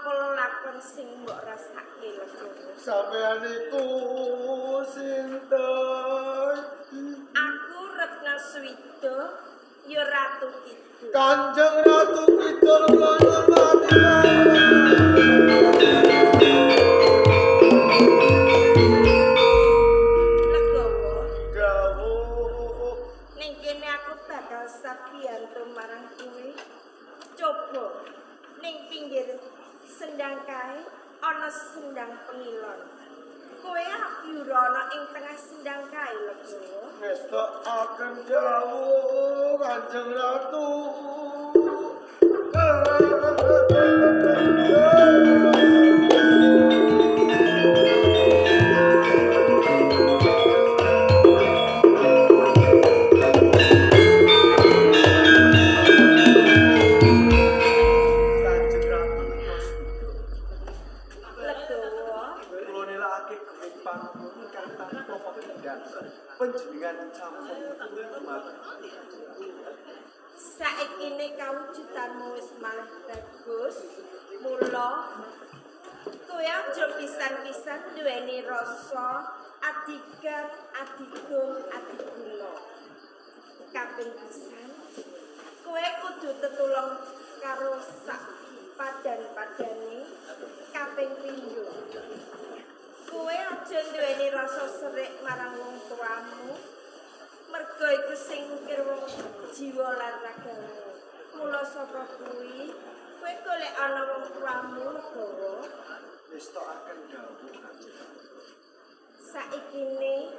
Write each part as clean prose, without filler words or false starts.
Apa lelakon sing mbok rasake, Legowo? Sampeyan iku sinten? Aku Retna Swida, ya Ratu Kidul. Kanjeng Ratu Kidul kula ngurmati. Legowo, Dawuh. Ning kene aku bakal sabiyanto marang kowe. Coba ning pinggir sendang kae ana sendang pengilon. Kowe abyura ana ing tengah sendang kae, Legowo. Ngestokaken dawuh Kanjeng Ratu. Kanjeng Ratu Swida. Legowo, Kula nilakake gemuk panuwun ingkang tanpa pepindhan. Panjenengan sampun dumateng. Saikine kawujudanmu wis malih bagus. Mula kowe aja pisan-pisan duweni rasa adigang, adigung, adiguna. Kaping pisan, kowe kudu tetulung karo sak padan-padane. Kaping pindho, kowe aja duweni rasa serik marang wong tuamu. Merga iku sing ngukir wong jiwa lan ragamu. Mula saka kuwi, kowe golek ana wong tuamu, Legowo. Ngestokaken dawuh Kanjeng Ratu. Saikine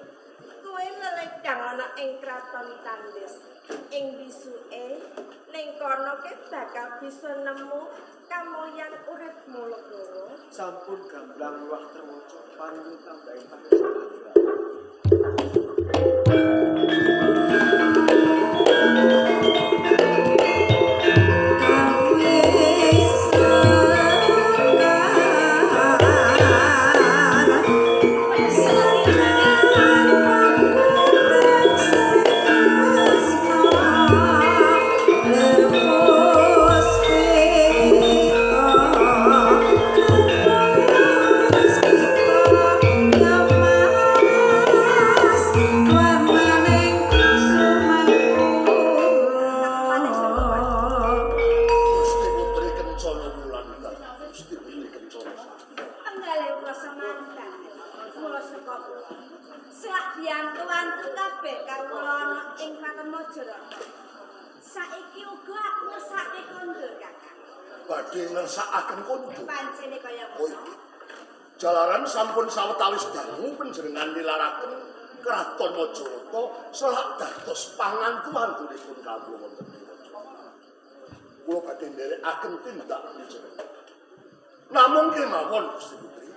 kowe leledang ana ing kraton Tandes. Ing bisuke ning kono ke bakal bisa nemu kamoyan uripmu, Legowo. Sampun gamblang luwah terwaca panuwun tambahing pangestu. Gusti Putri Kencana Wulan, Gusti Putri Kencana. Tenggale kula semantan. Mula saka kuwi, selak diantu-antu kabeh kawula ana ing Kraton Majarata. Saiki uga aku ngersake kondur, Kakang. Badhe ngersakaken kondur? Pancene kaya Oh, ngono. iki. Jalaran sampun sawetawis dangu panjenengan nilaraken Kraton Majarata selak dados pangantu-antunipun kawula wonten ing Majarata. Kula badhe nderekaken tindak panjenengan. Namung kemawon, Gusti Putri.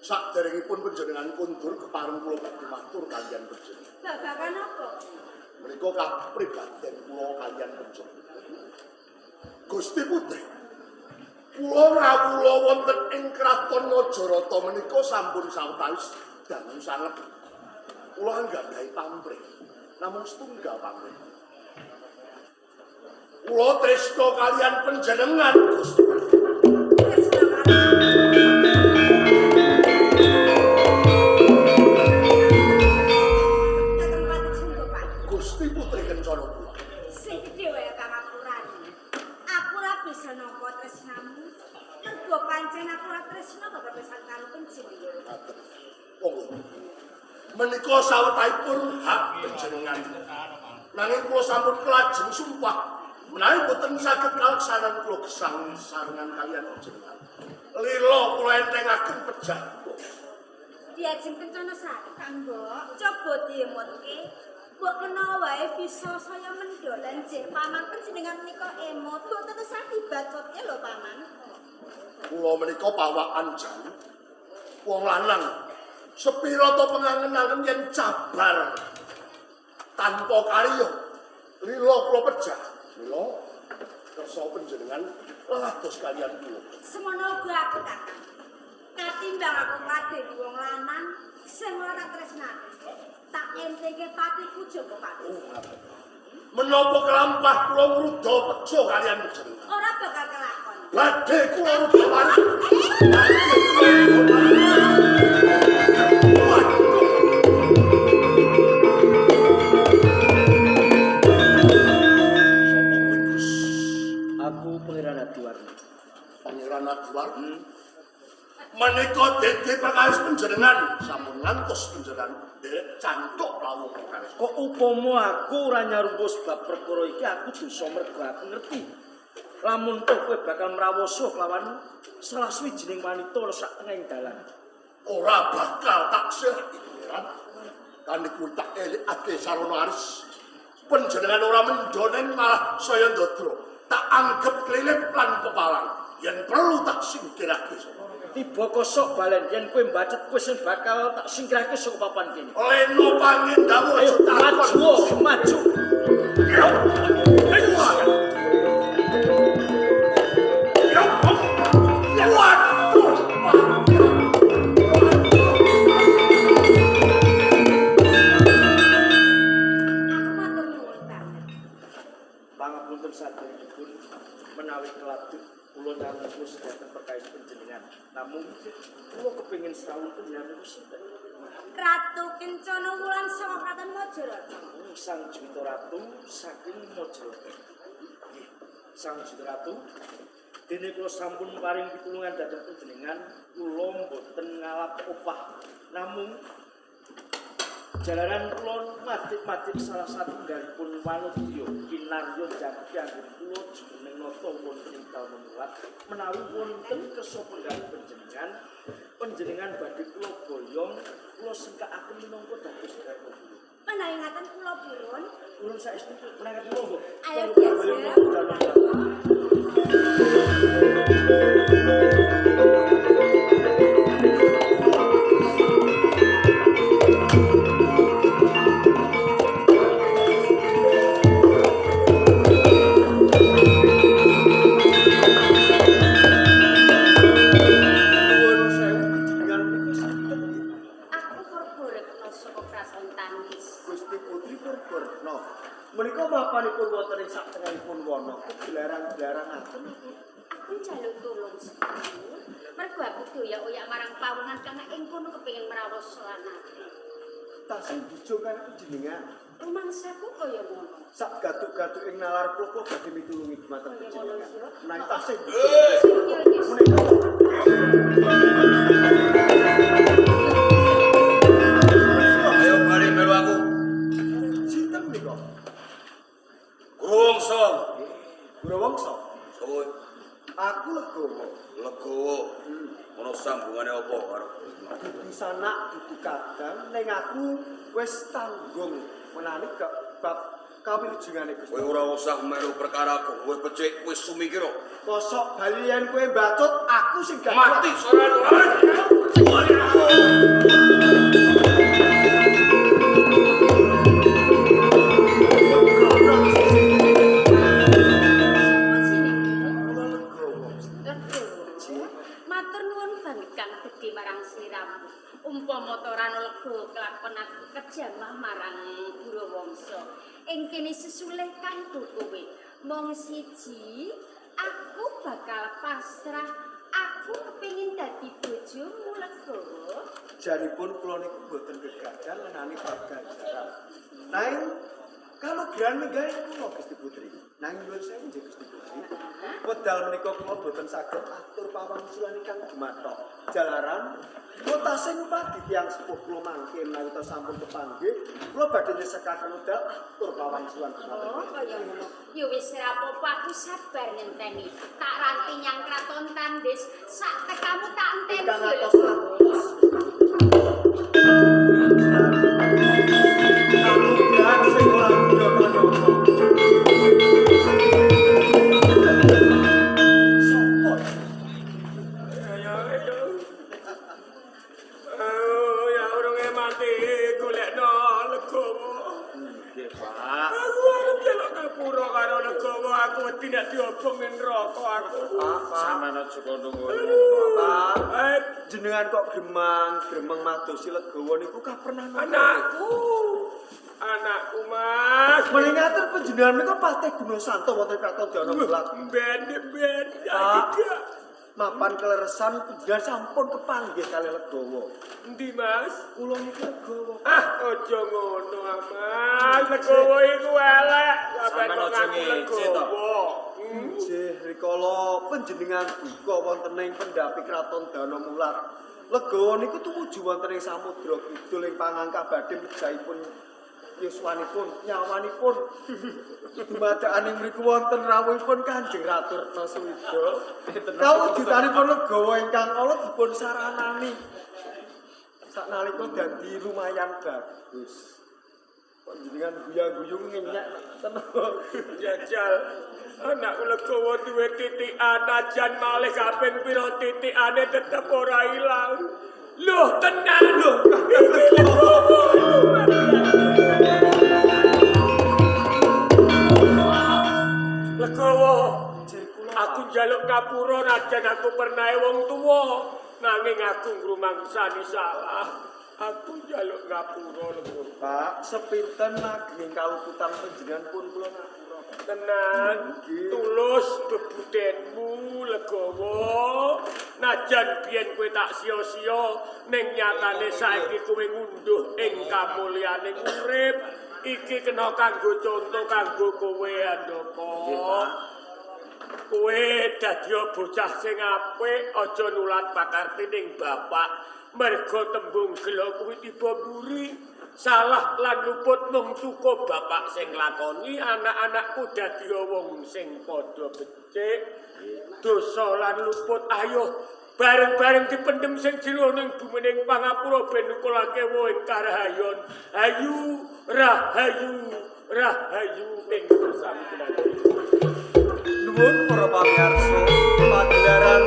Saderengipun panjenengan kondur, kepareng kula badhe matur kaliyan panjenengan. Babagan apa? Menika kapribaden kula kaliyan panjenengan. Gusti Putri, kula ngawula wonten ing Kraton Majarata menika sampun sawetawis dangu sanget. Kula anggadhahi pamrih, namung setunggal pamrih. Kula tresna kaliyan panjenengan, Gusti Putri. Tresna karo Tetempat jenggo, Pak. Gusti Putri Kencana kula. Sing gedhe wae pangapurane. Aku ora bisa nampa tresnamu. Mergo pancen aku ora tresna bebesan karo panjenengan. Ngaten. Monggo. Menika sawetahipun hak panjenengan. Nanging kula sampun kelajeng sumpah menawi boten saged kaleksanan kula gesang sarengan kaliyan panjenengan. Lila kula entengaken pejah kula. Diajeng Kencana Sari, Kang Mbok. Coba diemutke. Mbok menawa wae bisa saya mendho lan jeh paman panjenengan menika emot. Mboten usah dibacotke lho, Paman. Kula menika pawakan jalu. Wong lanang sepira to pengangen-angen yen cabar tanpa karya. Lila kula pejah. Mila kersa panjenengan lelados kaliyan kula. Semono uga aku, Kakang. Katimbang aku ngladeni wong lanang sing ora tak tresnani, tak entengke patiku Joko Pati. Oh, ngaten. Menapa kelampah kula ngruda pejo kaliyan panjenengan? Ora bakal kelakon. Badhe kula rupawani. Sapa kowe, Gus? Aku Pangeran Adiwarna. Pangeran Adiwarna. Menika dede perkawis panjenengan sampun ngantos panjenengan nderek cantuk lawuh perkawis. Kok upama aku ora nyarumpu sebab perkara iki aku dosa mergo aku ngerti. Lamun toh kowe bakal mrawoso kelawan salah suwijining wanita ana sak tengahing dalan. Ora bakal tak sirake Pangeran. Kaniku tak elikake sarana aris. Panjenengan ora mendhonen malah saya ndadra. Tak anggep klilip lan kepalang. Yen perlu tak singkirake. Tiba kosok balen yen kowe mbacet kowe sing bakal tak singkirake saka papan kene. Leno pangendamu Ayo aja takon. maju, maju. Waduh. Aku matur nuwun banget. Pangapunten saderengipun menawi keladuk kula nyarumpu sedanten perkawis panjenengan. Namung kula kepengin srawung panjenengan niku sinten? Ratu Kencana Wulan saka Kraton Majarata. Sang Juwita Ratu saking Majalaya. Nggih, Sang Juwita Ratu, dene kula sampun paring pitulungan dhateng panjenengan, kula mboten ngalap opah. Namung jalaran kula madik-madik salah satunggalipun wanodya kinarya jati anggen kula jumeneng nata wonten ing dalem mulat menawi wonten kersa penggalih panjenengan, panjenengan badhe kula boyong, kula sengkakaken minangka dados garwa kula. Menawi ngaten kula purun. Ulun saestu menawi monggo. Ayo Kula boyong diajeng. wonten dalem mulat. Nuwun sewu panjenengan niku sinten nggih? Aku Purboretno saka Kraton Tandis. Gusti Putri Purboretno. Menika mapanipun wonten ing satengahipun wana kegelarang-gelarang ngaten niku. Aku njaluk tulung sedulur, mergo aku doyak-oyak marang pawongan kang ing kono kepengin mrawos lan aku. Tasih bujung kali panjenengan. Rumangsaku kaya ngono. Sak gaduk-gaduk ing nalar kula kula badhe mitulungi dumateng Kaya ngono panjenengan. ya. Menawi tasih Iya, yes. menika Ayo bali melu aku. sinten menika? Gurungsa. Gurawangsa. Sopo? Aku Legowo. Legowo. Ono sambungane apa karo Dudu sanak dudu kadang ning aku wis tanggung menani bab kawilujengane Gusti. Kowe ora usah melu perkara kowe becik wis sumingkir. Kosok bali yen kowe mbacut aku sing gak Mati sorane. Sapa jenengmu? Kula Legowo. Legowo. Matur nuwun banget kang gedhe marang sliramu. Umpama ta ora ana lega kelakon aku kejamah marang Gurawangsa. Ing kene sesulih kanggo kowe. Mong siji, aku bakal pasrah. Aku kepengin dadi bojomu Legowo. Janipun kula niku mboten gegadan ngenani bab ganjaran. Nanging kanugrahan minggahe kula Gusti Putri. Nanging nyuwun sewu nggih Gusti Putri. Wedal menika kula boten saged atur pawangsulan ingkang dumatok. Jalaran kula tasih ngupadi tiyang sepuh kula mangke menawi ta sampun kepanggih, kula badhe nyesekaken wedal atur pawangsulan dumateng. Oh, kaya ngono. Ya wis ora apa-apa, aku sabar ngenteni. Tak ranti nyang Kraton Tandis, sak tekamu tak enteni Ingkang ya atos Legowo. atos. Kanugrahan sing ora guna-guna. Sopo? Oh, ya urunge mati golekno Legowo. Nggih, Pak. Aku arep njaluk ngapura karo Legowo, aku wedi nek diobong ning neraka aku. Pak, Pak. Sampeyan aja kono ngono. Pak, Eh, jenengan kok gremang, gremeng madosi Legowo niku kah pernah napa? anakku. Anakku Mas. Melingaten panjenengan menika Patih Gunasanto wonten Kraton Dana Mulat. Ben-ben Pak. saiki gak. Mapan keleresan panjenengan sampun kepanggih kalih Legawa. Endi Mas? Kula niki Legawa. Ah, aja ngono, Mas. Legowo iku elek. Sampeyan Sampeyan kok aja ngaku ngece to. legowo. Nggih, rikala panjenengan duka wonten ing pendhapi Kraton Dana Mulat. Legawa niku tumuju wonten ing samudra kidul ing pangangkah badhe mejahipun yuswanipun, nyawanipun. Dumadakan ing mriku wonten rawuhipun Kanjeng Ratu Retna Suwida. Kawujudanipun legawa ingkang ala dipun saranani. Saknalika dadi lumayan bagus. Kok jenengan guya-guyu ngenyek tenan. Jajal. Anakku legowo duwe titikan najan malih kaping pira titikane tetep ora ilang. Loh, tenan lho. Iki legowo. Legowo. Aku njaluk ngapura najan aku pernah wong tuwa, nanging aku ngrumangsani salah. Aku njaluk ngapura Legowo. Pak, sepinten ageng kaluputan panjenengan pun kula ngapura. Pak. Tenan, Nggih. tulus bebudenmu Legowo. Najan biyen kowe tak sia-sia, ning nyatane saiki kowe ngunduh ing kamulyaning urip. Iki kena kanggo conto kanggo kowe Andaka. Kowe dadi bocah sing apik, aja nulat pakarti ning bapak. Merga tembung gela kuwi tiba mburi. Salah lan luput mung cukup bapak sing lakoni, anak-anakku dadi wong sing padha becik. Dosa lan luput ayo bareng-bareng dipendhem sing jero ning bumining pangapura ben nukulake woh ing karahayon. Ayu rahayu rahayu ing sami. Nuwun para pamirsa, pagelaran